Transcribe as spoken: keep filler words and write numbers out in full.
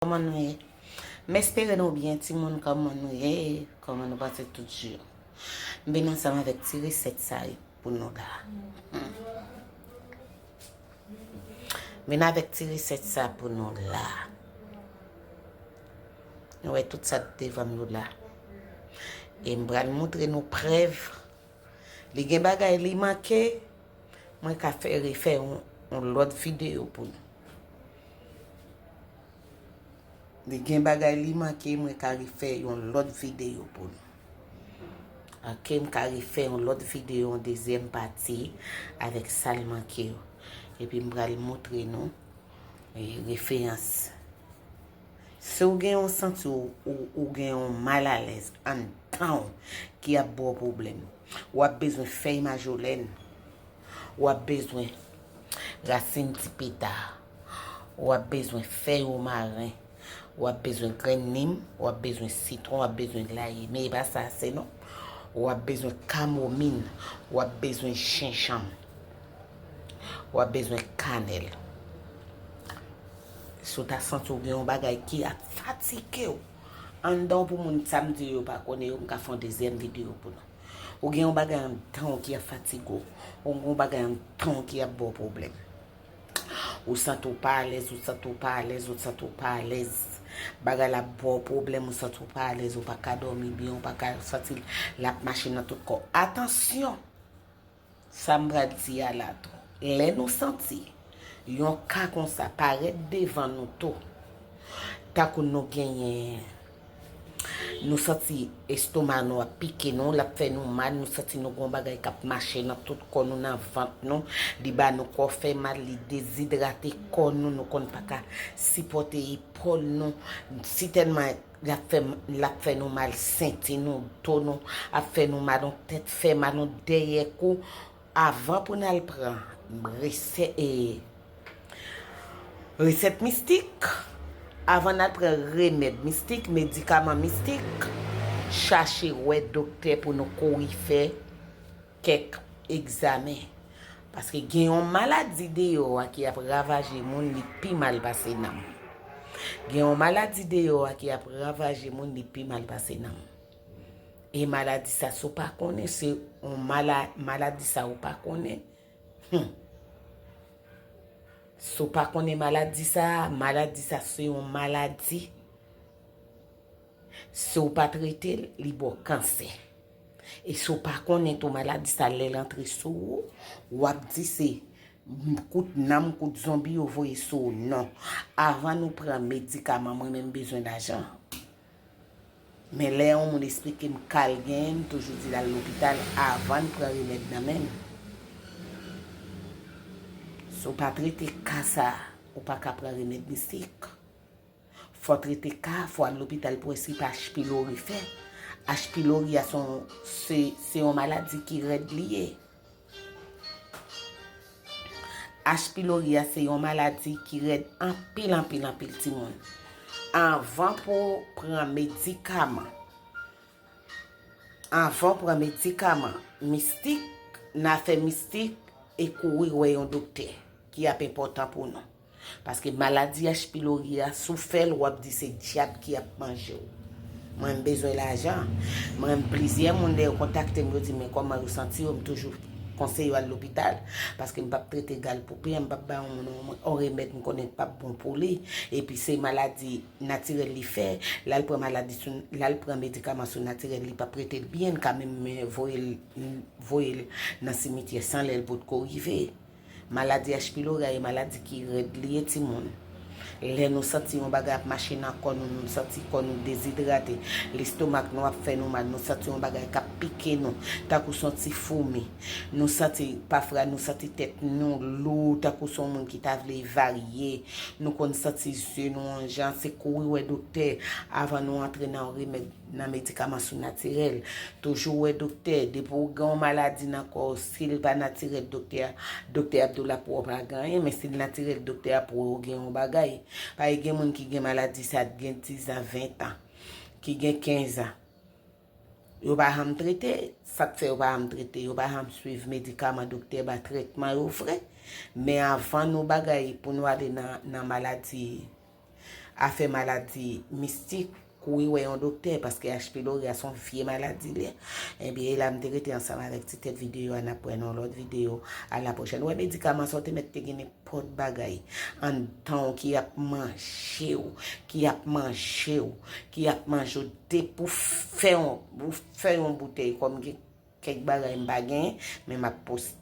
Kòman nou ye? M espere nou byen, timoun, kòman nou ye? Kòman nou pase tout jou? M vin ansanm avèk ti resèt sa pou nou la. Hmm. M vin avèk ti resèt sa pou nou la. Nou wè tout sa k devan nou la. E m pral montre nou prèv. Li gen bagay li manke, mwen ka fè refè yon, yon lòt videyo pou nou. Li gen bagay li manke, mwen ka refè yon lòt videyo pou nou. Ok, m ka refè yon lòt videyo, yon dezyèm pati avèk sa l manke yo. Epi m pral montre nou, e, referans. Si w gen yon santi w, ou, ou gen yon malalèz anndan w ki ap ba w pwoblèm, w ap bezwen fèy majolèn, w ap bezwen rasin ti pita, w ap bezwen fèy womaren, w ap bezwen grenn nim, w ap bezwen sitwon, w ap bezwen layi. Men e pa sa ase non. W ap bezwen kamomin, w ap bezwen jenjanm, w ap bezwen kanèl. Si w ta santi w gen yon bagay ki ap fatige w anndan w pou moun sa m di yo pa konnen yo, m ka fè yon dezyèm videyo pou nou. Ou gen yon bagay anndan w ki ap fatige w. Ou gen yon bagay anndan w ki ap ba w pwoblèm. Ou santi w pa alèz, ou santi w pa alèz, ou santi w pa alèz. Bagay la ap ba w pwoblèm, ou santi w pa alèz, ou pa ka dòmi byen, ou pa ka santi l ap mache nan tout kò w. Atansyon! Sa m pral di a la tou. Lè nou santi yon ka konsa parèt devan nou tou, tankou nou genyen, nou santi estoma nou ap pike nou, l ap fè nou mal, nou santi nou gen yon bagay k ap mache nan tout kò nou, nan vant nou, li ba nou kò fè mal, li dezidrate kò nou, nou konn pa ka sipòte epòl nou, sitèlman l ap fè, l ap fè nou mal, senti nou, do nou ap fè nou mal, yon tèt fè mal, yon dèyè kou. Avan pou n al pran resè-, e, resèt mistik, avan n al pran remèd mistik, medikaman mistik, chache wè doktè pou nou kouri fè kèk egzamen. Paske gen yon maladi deyò a ki ap ravaje moun, li pi mal pase nanm. Gen yon maladi deyò a ki ap ravaje moun, li pi mal pase nanm. E maladi sa, si w pa konnen, se yon mala-, maladi sa ou pa konnen. Hmm. Si w pa konnen maladi sa, maladi sa se yon maladi. Si w pa trete l, li ba w kansè. E si w pa konnen tou maladi sa, lè l antre sou ou, w ap di se kout nanm, kout zonbi yo voye sou ou. Non. Avan nou pran medikaman, mwen menm bezwen lajan. Men lè yon moun esplike m ka l genyen, m toujou di l al lopital avan l pran remèd nan men m. Si w pa trete ka sa, ou pa ka pran remèd mistik. Fò w trete ka, fò w al lopital pou wè si pa H. pylori fè. H. pylori a se yon, se, se yon maladi ki rèd li ye. H. pylori a se yon maladi ki rèd anpil, anpil, anpil timoun. Anvan pou w pran medikaman, anvan w pran medikaman mistik, nan afè mistik, e kouri wè yon doktè ki ap enpòtan pou nou. Paske maladi H. pylori a, si w fè l, w ap di se dyab ki ap manje w. Mwen, m bezwen lajan. Mwen, plizyè moun, lè yo kontakte m, yo di m men kòman yo santi yo, m toujou konseye yo al lopital. Paske m p ap trete gal pou pye, m p ap ba yon moun yon, yon remèd m konnen k p ap bon pou li. Epi se maladi natirèl li fè, l al pran maladi sou, l al pran medikaman sou natirèl, li p ap rete l byen, l ka menm voye l, voye l nan simityè san lè l potko rive. Maladi H. pylori a e maladi ki rèd li ye, timoun. Lè nou santi yon bagay ap mache nan kò nou, nou santi kò nou dezidrate, lestomak nou ap fè nou mal, nou santi yon bagay k ap pike nou, tankou se yon ti foumi. Nou santi, pafwa, nou santi tèt nou lou, tankou se yon moun ki ta vle evarye. Nou konn santi zye nou yon jan, se kouri wè doktè avan nou antre nan yon remèd, nan medikaman sou natirèl. Toujou wè doktè. Depi w gen yon maladi nan kò w, si l pa natirèl, doktè a, doktè a ap di w l ap wè w pa gen anyen, men si l natirèl, doktè a ap wè w gen yon bagay. Paske gen moun ki gen maladi sa, gen diz an, ven an, ki gen kenz an. Yo pa janm trete, sa k fè yo pa janm trete, yo pa janm swiv medikaman doktè ba trètman yo vre. Men avan nou bagay pou nou ale nan, nan maladi, afè maladi mistik, kouri wè yon doktè, paske H. pylori a se yon vye maladi li ye. Ebyen, e la m te rete ansanm avèk ti tèt videyo a, n ap wè nan lòt videyo. A la pwochèn. Wè medikaman sa, w te mèt te gen nenpòt bagay anndan w ki ap manje w, ki ap manje w, ki ap manje w depi w fè yon, ou fè yon boutèy kòm gen kèk bagay m pa genyen, men m ap poste.